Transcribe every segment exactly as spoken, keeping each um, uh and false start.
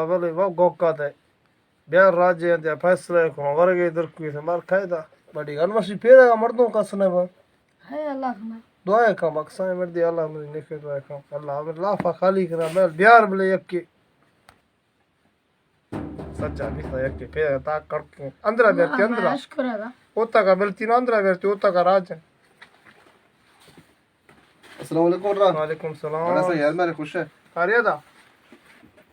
بلے وہ گوکا تے بیار راجے دے فیصلے کو ورگے درکوی سے مار کھائے دا۔ بڑی گن وسی پھیرے گا مردوں کا سنے با۔ ہے اللہ سنا۔ دعائے کا مقصد مردی اللہ مری نکھے دعائے کا۔ اللہ مری لافا خالی کرا میل بیار بلے یکی۔ سچا بھی تھا یکی پھیرے تا کڑکے اندرا بیٹھے اندرا۔ شکر ہے دا۔ اوتا کا بلتی نو اندرا بیٹھے اوتا کا راج۔ السلام علیکم ورا۔ وعلیکم السلام۔ بڑا سا یار میرے خوش ہے۔ کاریا دا۔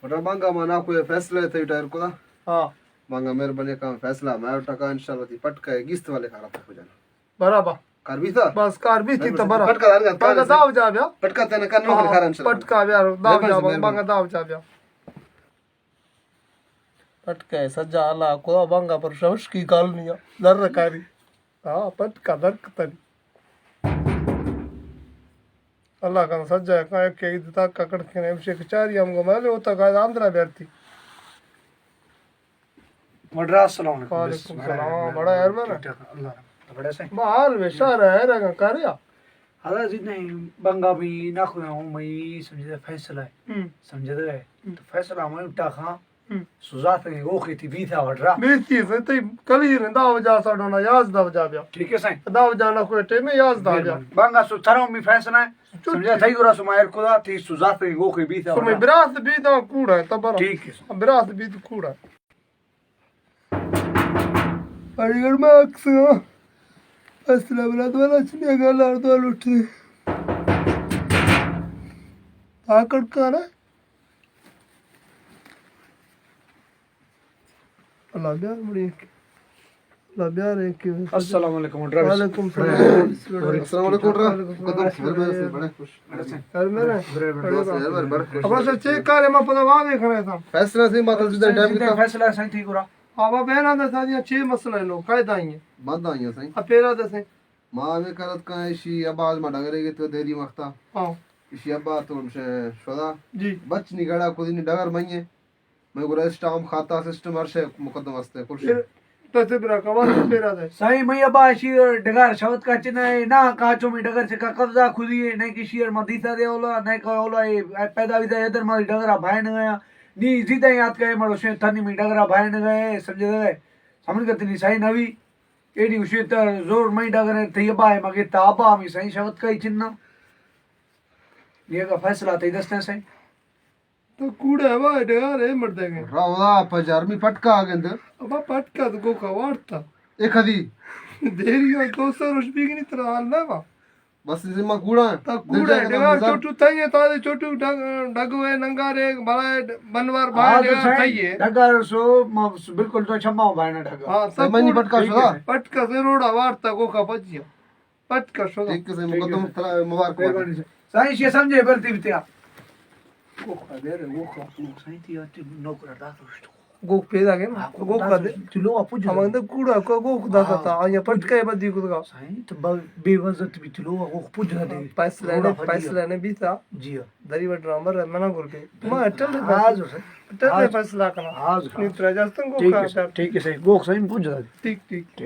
ورا مانگا مانا کوئی فیصلہ ہے تھئی ٹائر کو دا۔ ہاں۔ مانگا مہربانی کا فیصلہ میں ٹکا انشاءاللہ تھی پٹکا ہے گست والے کارا پہ ہو جانا۔ برابر۔ کر بھی تھا؟ بس کر بھی تھی تو برا۔ پٹکا دار پٹکا داو جا بیا۔ پٹکا تینا کر نو کھارا انشاءاللہ۔ پٹکا بیا داو جا بیا مانگا داو جا بیا۔ پٹکے سجا اللہ کو بانگا پر شوش کی کال نہیں در کاری۔ ہاں پٹکا درک تری۔ اللہ کا سجا کا ایک ایک دتا کا کڑکے نے مشے کچاری ہم گمالے ہوتا کا اندرا بیرتی۔ وڈرا السلام علیکم۔ وعلیکم السلام۔ بڑا یار میں نا۔ ٹھیک ٹھاک، اللہ رحمت۔ بڑا سائیں۔ بحال میں شہر ہے رہا کاریا۔ ہلا جی نہیں بنگا بھی نہ کوئی ہوں میں سمجھے فیصلہ ہے۔ ہوں۔ سمجھے دے۔ ہوں۔ تو فیصلہ میں اٹھا خان۔ ہوں۔ سزا تے وہ کیتی بھی تھا وڈرا۔ بیتی سے تے کلی رندا ہو جا ساڈو نا یاز دا ہو جا بیا۔ ٹھیک ہے سائیں۔ دا ہو جانا کوئی ٹائم یاز دا ہو جا۔ مہربانی۔ بنگا سو تھروں بھی فیصلہ ہے۔ سمجھا تھئی گرا سمائل خدا تھی سزا تے وہ کی بھی تھا سمے وڈرا۔ برات بھی دا کوڑا ہے تبر۔ ٹھیک ہے سائیں۔ برات بھی تو کوڑا ہے۔ علی گڑھ میں اکس ہاں۔ السلام علیکم والا چنیا گل آر دو لٹھے۔ آ کڑکا نا۔ اللہ بیار مڑی۔ اللہ بیار ایک۔ السلام علیکم ڈرائیور۔ وعلیکم السلام۔ السلام علیکم ڈرائیور۔ وعلیکم السلام۔ خیر میرے سے بڑے خوش۔ خیر میرے۔ بڑے بڑے۔ بس یار بڑے خوش۔ اب بس چیک کر میں پتہ وا دیکھ رہے تھا۔ فیصلہ سے ماتا جی دا ٹائم کیتا۔ فیصلہ سائیں تھی گرا۔ آوا بہنا دا ساریاں چھ مسئلہ ہیں لوگ قاعدہ ہی ہیں۔ بند آئیاں سائیں۔ اپیرا دے سائیں۔ ماں دے کرت کا ایشی آباد ما ڈگرے گے تو دیری وقتا۔ ہاں۔ ایشی آباد تو شدا۔ جی۔ بچ نہیں گڑا کو دین ڈگر مائیے۔ میں گرا اسٹام کھاتا سسٹم ہر شے مقدم واسطے کل شے۔ تے برا کوا پیرا دے۔ سائیں میں ابا شیر ڈگار شوت کا چنا ہے، نہ کاچو میں ڈگر سے کا قبضہ کھلی ہے، نہ کی شیر ما دیتا دے اولا، نہ کا اولا اے پیدا ویدا ادھر ماری ڈگرا بھائن گیا۔ نی زیدہ یاد کا مڑو شے تھنی میں ڈگرا بھائن گئے، سمجھ گئے؟ سمجھ گئے تنی سائیں نوی۔ ایڈی اشی تے زور میں ڈگرے تھی ابا ہے مگے تا ابا میں سائیں شوت کا ہی چنا۔ یہ کا فیصلہ تے دستے سائیں۔ تو کوڑا ہے وا ڈگار ہے مردے کے۔ روضہ پجار میں پٹکا آ گند۔ ابا پٹکا تو گوکا وارتا۔ ایک ہدی۔ دیری ہو دو سو روش بھی نہیں ترا حال نہ وا۔ بس ذمہ کوڑا ہے۔ تا کوڑا ہے ڈگار چوٹو تھئی ہے تا دے چوٹو ڈگ ڈگ ہوئے ننگا رے بڑا بنوار بھائی ڈگار تھئی ہے۔ ڈگار سو بالکل تو چھما بھائی نہ ڈگار۔ ہاں سب منی پٹکا شدا۔ پٹکا سے روڑا وارتا گوکا بچیا۔ پٹ کر شو۔ ٹھیک ہے سائیں، مقدم تھرا مبارک ہو۔ مہربانی سائیں۔ سائیں شے سمجھے بلتی بتیا۔ گوکھ کا دے رہے، گوکھ کا۔ سائیں تھی آتی نوکر دا تو۔ گوکھ پیدا کے نا، گوکھ کا دے۔ چلو اپو جو۔ ہم اندر کوڑا کو گوکھ دا تا، آیا پٹ کے بدی کو دا۔ سائیں تو بے وزت بھی چلو گوکھ پوجا دے۔ پیسے لینے، پیسے لینے بھی تھا۔ جی ہاں۔ دری وڈ رامر ہے، منع کر کے۔ میں ٹل دے پیسے۔ ٹل دے پیسے لا کنا۔ ہاں۔ نہیں ترا جاستن گوکھ کا۔ ٹھیک ہے سائیں، گوکھ سائیں پوجا دے۔ ٹھیک، ٹھیک۔ ٹھیک۔